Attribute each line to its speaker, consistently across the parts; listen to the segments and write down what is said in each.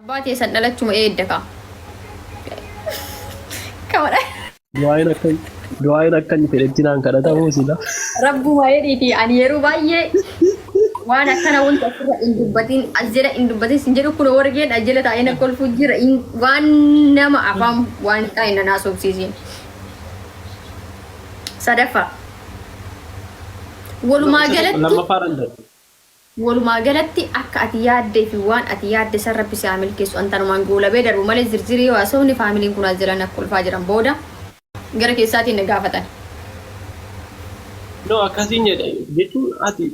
Speaker 1: Abbaa teessan dhalachuma eedda kaa. Kamadha.
Speaker 2: Du'aayin akka du'aayin akka inni fedhetti naan kadhatamuu sila.
Speaker 1: Rabbuma jedhiiti ani yeroo baay'ee waan akkana wanta ofirra hin dubbatin as jala hin dubbatin sin jedhu kun wargeen as jala taa'ee na kolfuu jira waan nama afaan waan hin taane na naasofsiisin. Sadaffaa. Walumaa galatti
Speaker 2: Lammaffaa irra hin darbu.
Speaker 1: Walumaa galatti akka ati yaaddee fi waan ati yaadde san rabbi si haa milkeessu an tanumaan goolabee darbu malee zirzirii yoo haasofne faamiliin kun as jala na kolfaa jiran booda gara keessaatiin na gaafatan.
Speaker 2: No akkasiin jedha jechuun ati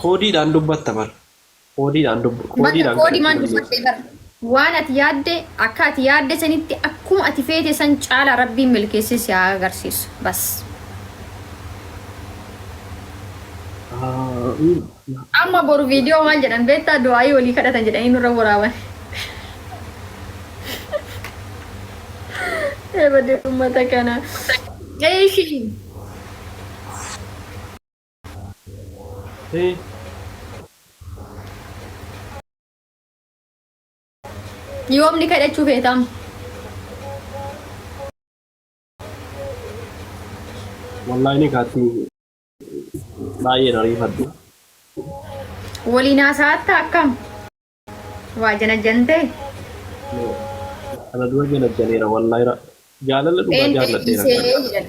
Speaker 2: koodiidhaan dubbatta bar. Koodiidhaan dubba
Speaker 1: Bakka
Speaker 2: koodiidhaan
Speaker 1: koodimaan
Speaker 2: kadhachuu dandeessa.
Speaker 1: dubbadhe bar waan ati yaadde akka ati yaadde sanitti akkuma ati feete san caala rabbiin milkeessee si haa agarsiisu bas. Amma boru viidiyoo maal jedhan beektaa du'aayii walii kadhatan jedhanii nurra waraaban. Eebade uummata kana. Eeshi. Yoomni kadhachuu feetam?
Speaker 2: Wallahi ni kaatti baay'een ariifadhu.
Speaker 1: Waliin haasa'atta akkam? Waa janajjantee?
Speaker 2: Kana dura janajjaneera wallahi jaalala dhugaa
Speaker 1: Pheenxee
Speaker 2: jaalladheera.
Speaker 1: dhiisee jedhan.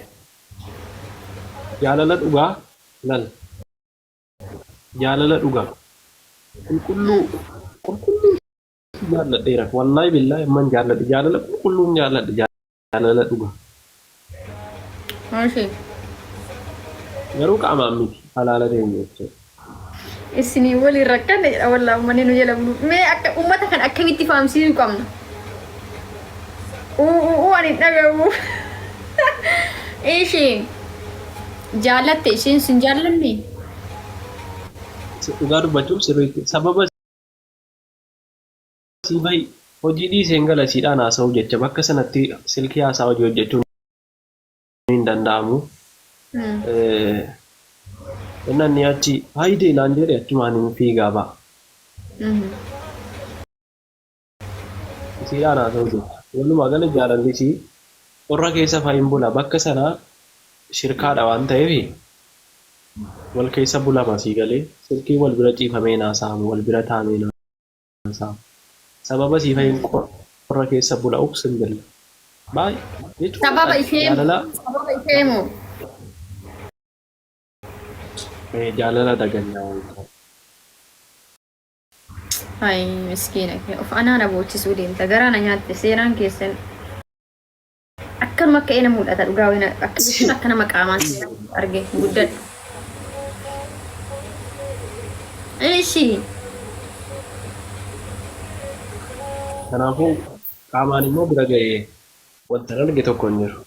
Speaker 2: Jaalala dhugaa lal jaalala dhugaa qulqulluu qulqulluu jaalladheera wallahi billahi amman jaalladhe jaalala qulqulluun jaalladhe Jaalala dhuga.
Speaker 1: Oshee.
Speaker 2: Garuu qaamaan miti halaala teenya jechuudha.
Speaker 1: Isinii waliin rakkanne jedha wallaa uummanni nu jala bulu. Mee akka uummata kan akkamitti faamsiisuu qabna? Uu uu uu ani hin dhaga'u. Ishee jaallatte isheen sin jaallanne?
Speaker 2: Dhugaa dubbachuuf sirriitti sababa Asii bahi. Hojii dhiiseen gala isiidhaan haasa'uuf jecha bakka sanatti silkii haasaa hojii hojjechuun hin danda'amu. Innaan ni achi haayidee naan jedhe achumaan hin fiigaa ba'a. Isiidhaan haasa'uuf jecha. Walumaa gala jaalalli isii qorra keessa fa'a hin bula bakka sanaa shirkaadha waan ta'eef wal keessa bulama sii galee silkiin wal bira ciifamee hin haasa'amu wal bira taa'amee hin haasa'amu. Sababa sii fahin qorra keessa bula uqsim billa. Baay jechuun
Speaker 1: Sababa ishee
Speaker 2: jaalala
Speaker 1: sababa ishee moo?
Speaker 2: jaalala dagannaa wayii.
Speaker 1: Ay miskiina kee of anaa na boochisuu deemta garaa na nyaatte seenaan keessan akkanuma akka ena mul'ata dhugaa wayina akka jechuun akka nama qaamaan seenaa arge guddadhu. Ishi
Speaker 2: Kanaafuu qaamaan immoo bira ga'ee wanta hin arge tokko hin jiru.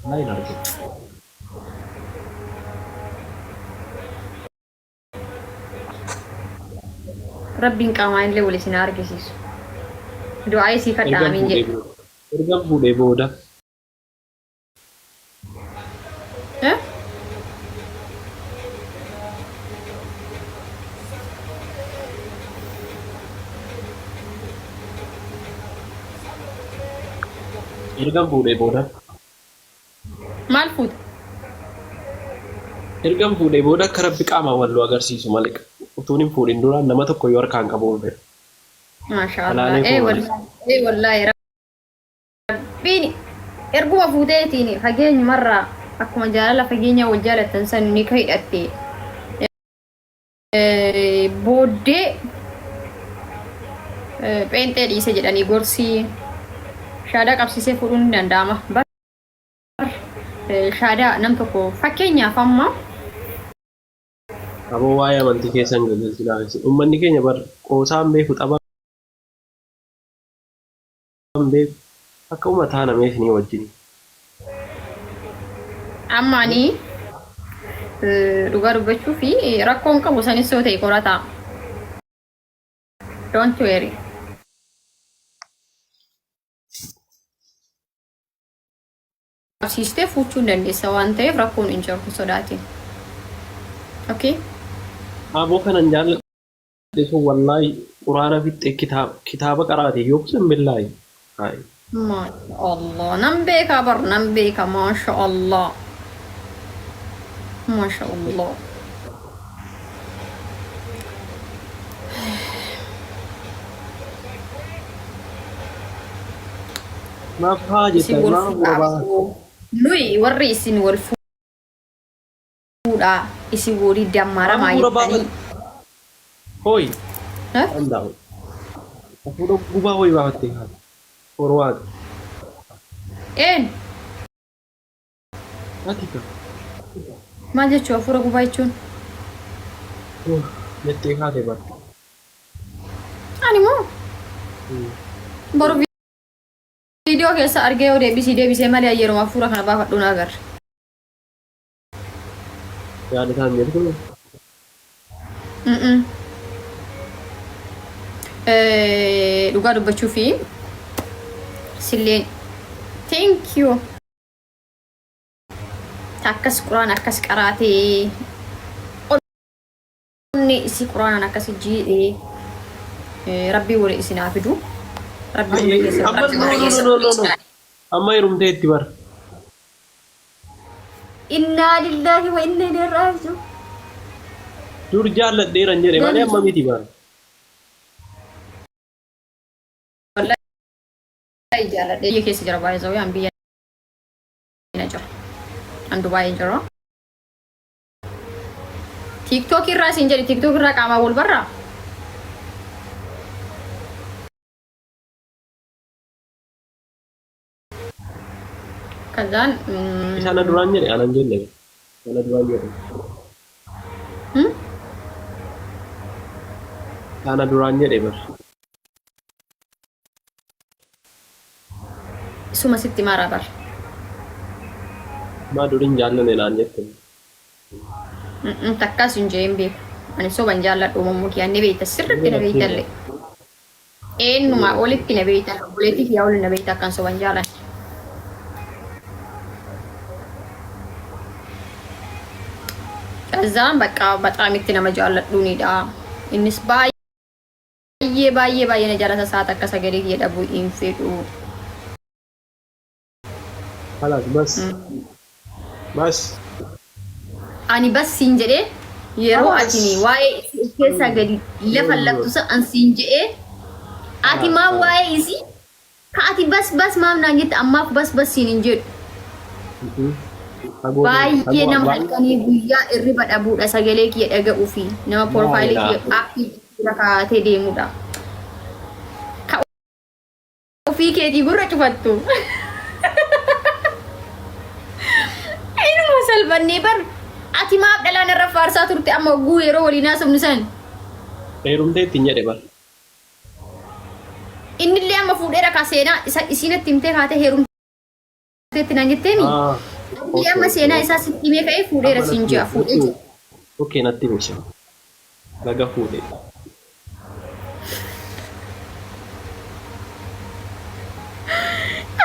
Speaker 2: Wallahi hin argine.
Speaker 1: Rabbiin qaamaan illee wal isin haa argisiisu. Du'aa isii kadhaa
Speaker 2: Ergan
Speaker 1: amiin
Speaker 2: fuudhee
Speaker 1: jedhi.
Speaker 2: booda. Ergan fuudhee booda.
Speaker 1: Eh?
Speaker 2: Ergan fuudhee booda.
Speaker 1: Maal fuuta?
Speaker 2: Ergan fuudhee booda akka rabbi qaamaan wal nu agarsiisu malee utuun hin fuudhin dura nama tokko yoo harkaan qabuu hin fedhu.
Speaker 1: Maashaa Allah.
Speaker 2: Halaalee
Speaker 1: Ee
Speaker 2: koo malee.
Speaker 1: wallaahi ee wallaahi rabbiin erguma fuuteetiin fageenyumarraa akkuma jaalala fageenya wal jaalattan san ni ka hidhatte. Booddee pheenxee dhiise jedhanii gorsii shaadaa qabsiisee fuudhuun ni danda'ama. Bar shaadaa nam tokko fakkeenyaaf amma
Speaker 2: Aboo waa'ee amantii keessan gagalchinaa isin. Uummanni keenya bar qoosaa hin beeku tapha hin beeku. Akka umataa namee isinii wajjin.
Speaker 1: Amma ani dhugaa dubbachuu fi rakkoon qabu sanis yoo ta'e qorataa. Don't worry. Qabsiistee fuuchuu hin dandeessa waan ta'eef rakkoon hin jiru hin sodaatin. Okay?
Speaker 2: Aboo kanan jaalladhu. Sun wallaahi quraana fixxe kitaaba qaraate yookiin billaahi. Hayi.
Speaker 1: Maasha Allah. Nan beeka bar, nan beeka. Maasha Allah. Maasha Allah.
Speaker 2: Maaf haa
Speaker 1: Isin
Speaker 2: jettan
Speaker 1: wal
Speaker 2: maaf
Speaker 1: fuudhaa
Speaker 2: gurabaa.
Speaker 1: Nuyi warri isin wal fuudhaa isin walii
Speaker 2: Maaf
Speaker 1: dammaramaa
Speaker 2: gurabaa
Speaker 1: jettanii.
Speaker 2: Hooyi.
Speaker 1: Eh?
Speaker 2: Danda'u. Hafuura gubaa hoyi baafattee haati. Forwaad.
Speaker 1: Een
Speaker 2: Ati ka.
Speaker 1: maal jechuu hafuura gubaa jechuun?
Speaker 2: Jettee kaate bara.
Speaker 1: Ani moo boru viidiyoo keessa argee yoo deebisii deebisee malee yeroo hafuura kana baafadhu na agarre.
Speaker 2: Yaada isaan jedhu.
Speaker 1: Mm-mm. Dhugaa dubbachuu fi silleen thank you akkas quraan akkas qaraatee onni isii quraanaan akkas jiidhee rabbii wali isin haa fidu. Rabbii umrii keessan
Speaker 2: Amma no no no no no. Amma heerumtee itti bara.
Speaker 1: Innaa lillaahi wa inna ilayhi raaji'uun.
Speaker 2: Dur jaalladheeran jedhe malee amma miti bara.
Speaker 1: Wallahi jaalladhe. Biyya keessa jira baay'ee zawee an biyya na jira. An Dubaayii jira. TikTok irraa isin jedhi, TikTok irraa qaamaa wal barraa. Kazaan
Speaker 2: Isa ana duraan jedhe anan jenne. Ana duraan jedhe. Isa ana duraan jedhe bar.
Speaker 1: Isuma sitti maraa bar.
Speaker 2: Maa durin jaallanne naan jette.
Speaker 1: Takkaas hin jeen beeku. Ani soban jaalladhu uumamuu kiyya ni beekta, sirriitti na beektallee. Eenyumaa olitti na beekta, obboleettii kiyyaa oli na beekta akkan soban jaalanne. Kazaan bakka baxaam itti nama jaalladhuunidha. Innis baay'ee baay'ee baay'ee na jaalata, saat akka sagalee kiyya dhabuu hin fedhu.
Speaker 2: Kalaas bas. Bas.
Speaker 1: Ani bas siin jedhee yeroo
Speaker 2: Kalaas.
Speaker 1: ati waa'ee isii of keessaa gadi lafa lattu san an siin jedhee ati maa waa'ee isii ka ati bas bas maaf naan jette? Ammaaf bas bas siin hin jedhu.
Speaker 2: Fagoo
Speaker 1: Baay'ee nama halkanii guyyaa irriba dhabuudha sagalee kiyya dhaga'uu fi nama profileii kiyya appii bira kaa'atee deemudha. Ka ofii keetii gurra cufattu. Inuma salphannee bar, ati maaf dhalaan irra faarsaa turte amma hogguu yeroo waliin haasofnu san?
Speaker 2: Heerumtee ittiin jedhe bar.
Speaker 1: Innillee amma fuudheera ka seenaa isa isiinatti himtee kaatee heerumteetti naan jetteemi. Inni amma seenaa isaa sitti himee ka'ee fuudheera siin ji'a fuudhee jira.
Speaker 2: Okay, natti himisa. Baga fuudhe.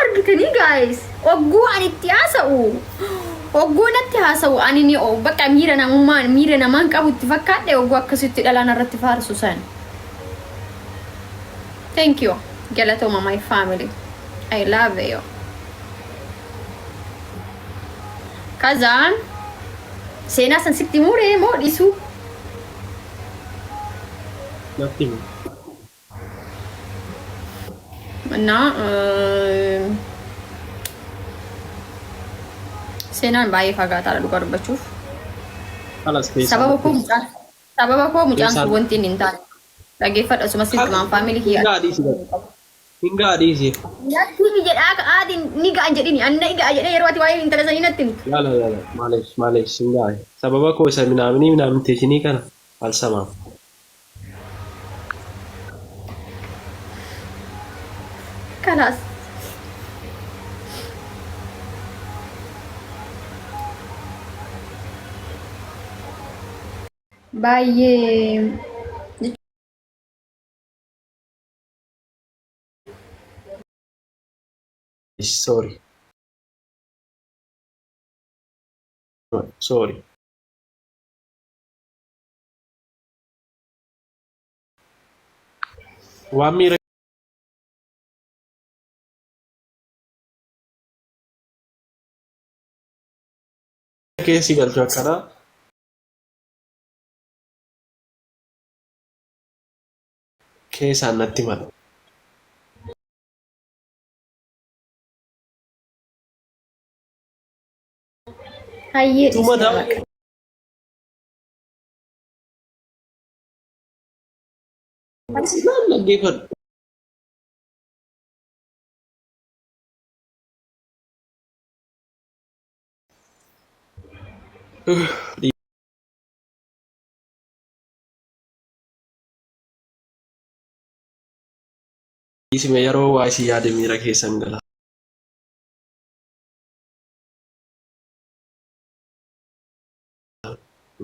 Speaker 1: Argitanii guys, ogguu ani itti haasa'u, ogguu natti haasa'u, ani ni bakka miira namummaan miira namaan qabu itti fakkaadhe ogguu akkasitti dhalaan irratti faarsu san. Thank you, galatooma my family, I love you. Kazaan seenaa san sitti muree moo dhiisuu?
Speaker 2: Natti himi.
Speaker 1: እና seenaan baay'ee fagaataadha dhugaa dubbachuuf.
Speaker 2: Kalas keessaa.
Speaker 1: Sababa koo mucaan sun wanti inni hin taane. Dhaggeeffadha, osuma sitti maan family
Speaker 2: Hin
Speaker 1: kiyya.
Speaker 2: ga'a, dhiisi bar. Hin ga'a, dhiisi.
Speaker 1: Natti himi jedhaa ka aadiin ni ga'an jedhini anna ni ga'a jedhee yeroo ati waa'ee intala sanii natti himtu.
Speaker 2: La la la la maalesh maalesh, hin ga'a. Sababa koo isa minaaminii minaaminteeshinii kana alsamaam.
Speaker 1: Kalaas. Baay'ee
Speaker 2: Sorry. Sorry. Waan miira keessi galchu akkanaa keessaan natti mala.
Speaker 1: Hayyee
Speaker 2: Tuma
Speaker 1: dhiisee
Speaker 2: ta'u
Speaker 1: baqa.
Speaker 2: naan dhaggeeffadhu. Dhiisime yeroo waa isii yaade miira keessan gala.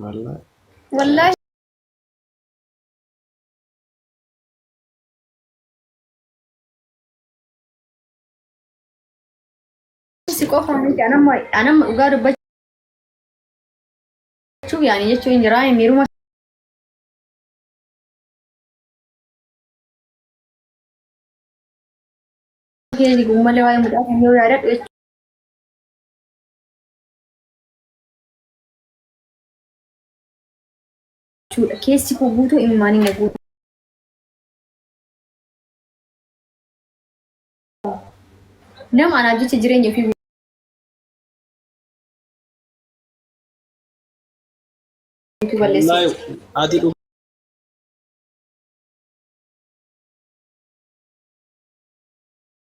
Speaker 2: Wallaahi.
Speaker 1: Wallaahi si qofa miti anamma anamma dhugaa dubbachuuf yaani jechuun hin jiraa miiruma keessa malee waa'ee mucaa kan yoo yaadadhu jechuudha. Keessi koo guutuu imimmaaniin na guuta. Nama anaaf jecha jireenya ofii guutuu balleesse.
Speaker 2: Wallaahi ati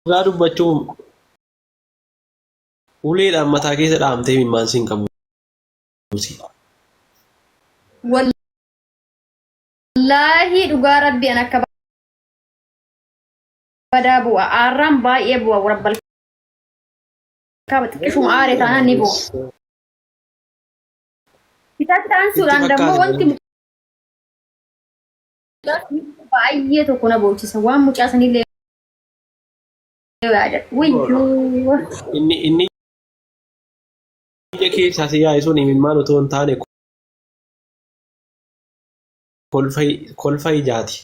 Speaker 2: dhugaa dubbachuun uleedhaan mataa keessa dhaamtee imimmaan siin qabu.
Speaker 1: Wallaahi dhugaa rabbi an akka badaa bu'a. Aarraan baay'ee bu'a. Rabbal kaaba xiqqishuma aare taanaan ni bu'a. Isatti
Speaker 2: Itti
Speaker 1: aansuudhaan dammoo
Speaker 2: fakkaate
Speaker 1: wanti mucaa baay'ee tokko na boochisa. Waan mucaa sanillee yoo yaadadhu. Wayyoo.
Speaker 2: Inni ija keessaa si yaa'e sun imimmaan otoo hin taane kolfa ijaati.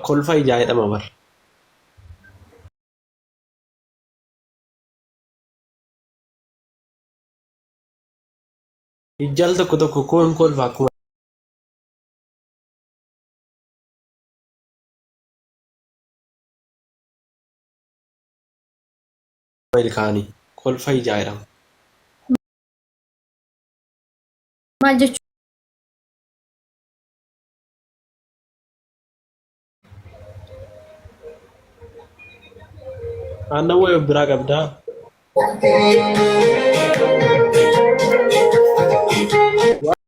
Speaker 2: Kolfa ijaa jedhama bar. Ijjal tokko tokko koon kolfa akkuma ilkaanii. Kolfa ijaa jedhama.
Speaker 1: Maal jechuudha?
Speaker 2: Aannan wayii of biraa qabdaa?